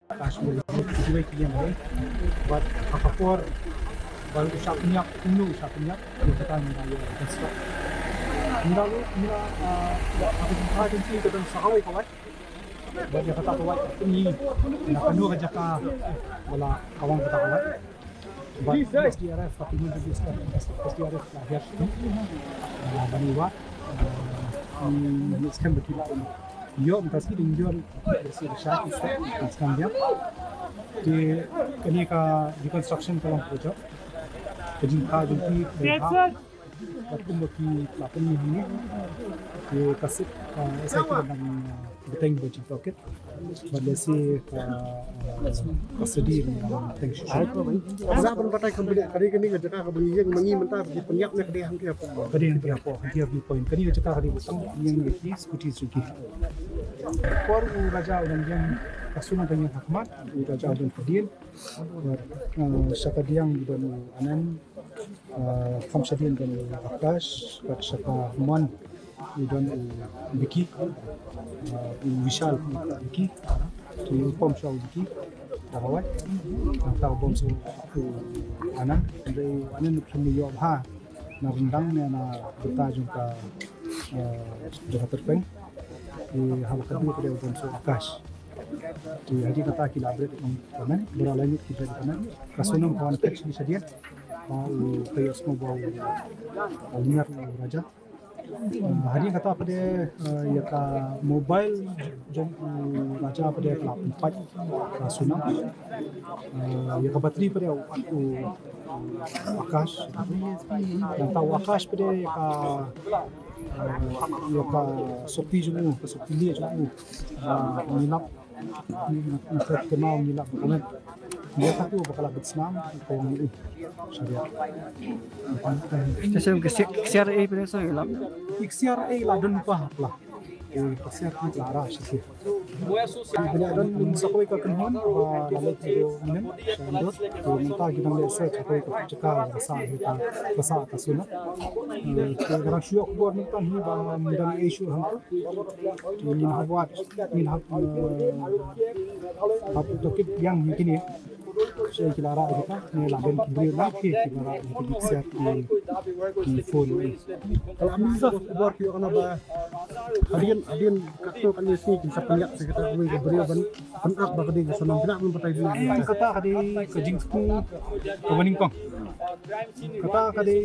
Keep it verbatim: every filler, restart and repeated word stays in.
Ka shu kiwei ki ïeng lei. Bad ha ka por ba u shah pynïap, kumno u shah pynïap, ïa kata ngi la ïa construct. Ngi la, ngi la, ah, ïa ka jingthaw jingthaw ka don sa kawei ka wait. Bad ïa kata ka wait, ngi na kano ka jaka ba la kawang kata ka wait. Bad S D R F, ka team jong S D R F, S D R F ka hiar sha, ah, ban ïa wad, ah, ngi, ngi skhem ba ki la ïoh mynta sngi, dang ïoh, eh, sha, sha, sha, sha, te kane ka reconstruction ka long kaba jop. Ka jingthaw jingthaw, ka jingthaw. Bad kumba ki la pynmih hangne, te ka sik, ah, S I T ka dang, ah, bteng ba jingtohkit. Bad lehse ka, ah, ka sdie ruh ka dang bteng shuh shuh. Sa ban batai kham bniah, ka dei kane ka jaka kaba ngi ïeng ma ngi mynta ba ki pynïap ne ka dei hangtei hapoh? Ka dei hangtei hapoh, hangtei ha viewpoint. Kane ka jaka ka dei ba tang ïeng ïa ki scooty Suzuki. Por u Raja u dang ïeng, ka Sonam ka ïeng ha khmat, u Raja u don pdien. Bad, ah, sha ka diang u don u Anand, ah, kham shadien don u Akash, bad sha ka mon u don u Vicky, ah, u Vishal u Vicky, te u pom sha u Vicky, da hawai, nangta u bom sha u Anand, hynrei u Anand u khlem ïoh bha na ryndang ne na bynta jong ka, ah, jong ka tyrpeng, te haba ka dei ka dei u bom sha u Akash. Te hadien kata ki la bret ïa u comment, ba la lait ki bret ïa u comment. Ka Sonam ka wan peit shadien, ba u ka ïohsngew ba u, ba u lyngngoh u Raja. Ah, hadien kata pat de, ah, ïa ka mobile jong u Raja pat de ka la pynpait ka Sonam. Ah, ïa ka battery pat de u, u Akash. Nangta u Akash pat de ïa ka, ah, ïa ka sopi jong u, ka sopi lieh jong u. Ah, ngi lap Ngi, ngi, ngi kynmaw ngi lap ba ka met. Ïa katu ba ka la bit snam, ka wan u. Sharia. Ka shem ka ksiar, ka ksiar ei pyneh song ngi lap. Ki ksiar ei la don pa hapla. Ki ksiar ki la ra shi ki. Ki bynta don sa kawei ka kynhun ba la leit video minen. Sha Indore. Ki mynta ki dang leit sa kawei ka jaka ka sa ka sa ka suna. Ki dang shu khubor mynta hi ba mynta ei shu hangtu. Ngin hap wad, ngin hap, eh, hap tohkit biang ïa kine. Sha ki la rah ïa kita, ne la don ki briew na ki, ki la rah ïa kita ki ksiar ki, ki phone. Ka la mynta khubor ki ïoh na ba hadien, hadien katto katne sngi kin sa pynïap sa kata kawei ka briew ban pynap ba ka dei ka Sonam, pynap ban batai pynap. Kata ka dei ka jingthmu kaba nyngkong. Kata ka dei